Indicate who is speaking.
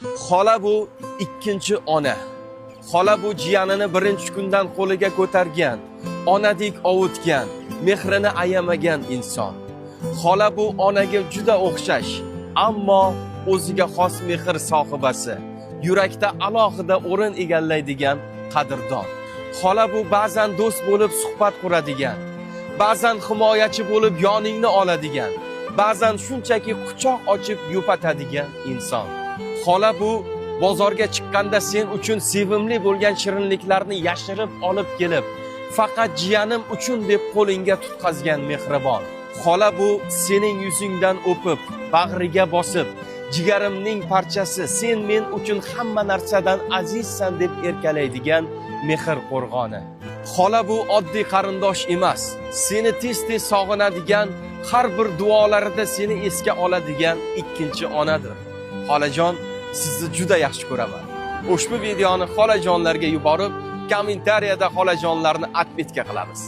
Speaker 1: Xola bu ikkinchi ona. Xola bu jiyanini birinchi kundan qo'liga ko'targan, onadek ovutgan, mehrini ayamagan inson. Xola bu onaga juda o'xshash, ammo o'ziga xos mehr sohibasi, yurakda alohida o'rin egallaydigan qadrdon. Xola bu ba'zan do'st bo'lib suhbat quradigan, ba'zan himoyachi bo'lib yoningni oladigan, ba'zan shunchaki quchoq ochib yupatadigan inson. Xola bu bozorga chiqqanda sen uchun sevimli bo'lgan shirinliklarni yashirib olib kelib, faqat jiyanim uchun deb qo'lingga tutqazgan mehribon. Xola bu sening yuzingdan o'pib, bag'riga bosib, jigarimning parchasi, sen men uchun hamma narsadan azizsan deb erkalaydigan mehr qo'rg'oni. Xola bu oddiy qarindosh emas, seni tez-tez sog'inadigan, har bir duolarida seni esga oladigan ikkinchi onadir. Xolajon, sizni juda yaxshi ko'raman. Ushbu videoni xolajonlarga yuborib, kommentariyada xolajonlarni отметка qilamiz.